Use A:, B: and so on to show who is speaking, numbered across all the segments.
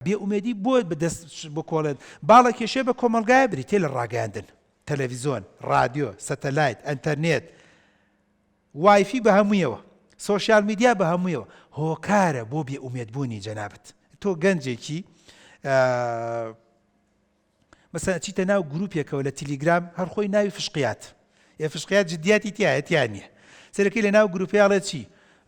A: بێ ئومێدی بۆ بەدەست بکۆڵێت باڵە کێشێ بە کۆمەڵگایە بریتیە لە ڕاگەیاندن، تەلەڤیزۆن، ڕادیۆ، سەتەلایت، ئەنتەرنێت، وایفی بە هەموویەوە، سۆشیال میدیا بە هەموویەوە هۆکارە بۆ بێ ئومێد بوونی جەنابت. تۆ گەنجێکی مەسەلەن ئەچیتە ناو گروپێکەوە لە تیلیگرام هەر خۆی ناوی فشقیات ئێ فشقیات جدیاتی تیایە تیا نییە سەرەکەی لە ناو گروپێ ئەڵێ چی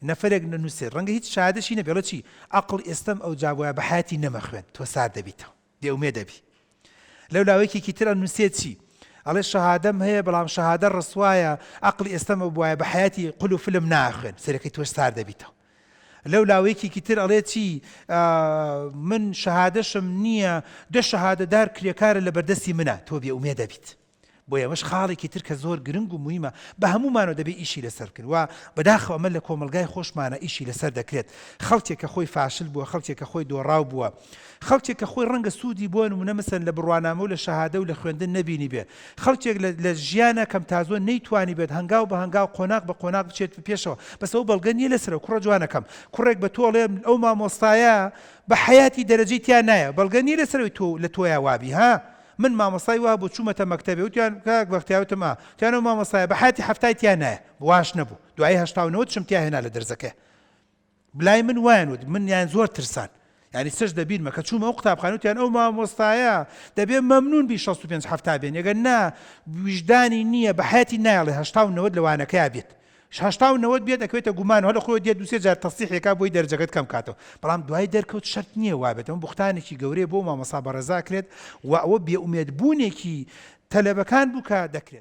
A: نەفەرێک نەنووسێ ڕەنگە هیچ شادەشی نەبێ ئەڵێ چی عەقڵ ئێستەم ئەو جابوایە بە حەیاتی نەمەخوێند تۆ سارد دەبیتەوە بێ ئومێد دەبی لەو لاوەیەکێکی تر ئەنووسێ چی ئەڵێ شەهادەم هەیە بەڵام شەهادە ڕسوایە عەقڵی ئێستەم ئەو بوایە بە حەیاتی قول و فلم ناخوێن سەرەکەی تۆش سارد دەبیتەوە لەو لاوە یەکێکی تر ئەڵێ چی من شەهادەشم نییە دە شەهادەدار کرێکارە لە بەردەستی منە تۆ بێ ئومێد دەبیت بۆیە ئەمەش خاڵێکی تر کە زۆر گرنگ و مویمە بە هەموومانەوە دەبێ ئیشی لەسەر بکەین و بەداخەوە ئەمە لە کۆمەڵگای خۆشمانە ئیشی لەسەر دەکرێت خەڵکێک کە خۆی فاشل بووە خەڵکێک کە خۆی دۆڕاو بووە خەڵکێک کە خۆی ڕەنگە سوودی بۆ نموونە مەسەلەن لە بڕوانامە و لە شەهادە و لە خوێندن نەبینیبێ، خەڵکێک لە لە ژیانا کەم تا زۆر نەیتوانیبێت هەنگاو بە هەنگاو قۆناغ بە قۆناغ بچێت پێشەوە، بەس ئەوە بەڵگە نییە لەسەرەوە کوڕە جوانەکەم کوڕێک بە تۆ ئەڵێ ئەو مامۆستایە بە حەیاتی دەرەجەی تیا نایە بەڵگە نییە لەسەرەوەی تۆ لە تۆیا وابی ها من مامۆستای وا بوو چوومەتە مەکتەبێ وتیان کاک بەختیار وتم ئا وتیان ئەو مامۆستایە بە حەیاتی حەفتای تیا نایە واش نەبوو دوایی 80 و 90 شم تیا هێنا لە دەرزەکەیا لای من وایان وت منیان زۆر ترسان یانی سەش لە بیرمە کە چوومە ئەو قوتابخانە وتیان ئەو مامۆستایە دەبێ مەمنون بی 65 حەفتا بێنی ئەگەر نا ویژدانی نییە بە حەیاتی نایەڵێ هەشتا و نەوەد لە وانەکەیا بێت هەشتا و نەوەد بێت ئەکەوێتە گومان هەر لە خۆی دێت دوو سێ جار تەسیحێکا بۆی دەرجەکەت کەم کاتەوە بەڵام دوای دەرکەوت شەرت نییە وابێت ئەمە بوختانێکی گەورەیە بۆ مامۆستا بەڕێزا کرێت و ئەوە بێئومێد بوونێکی تەلەبەکان بوو کە دەکرێت.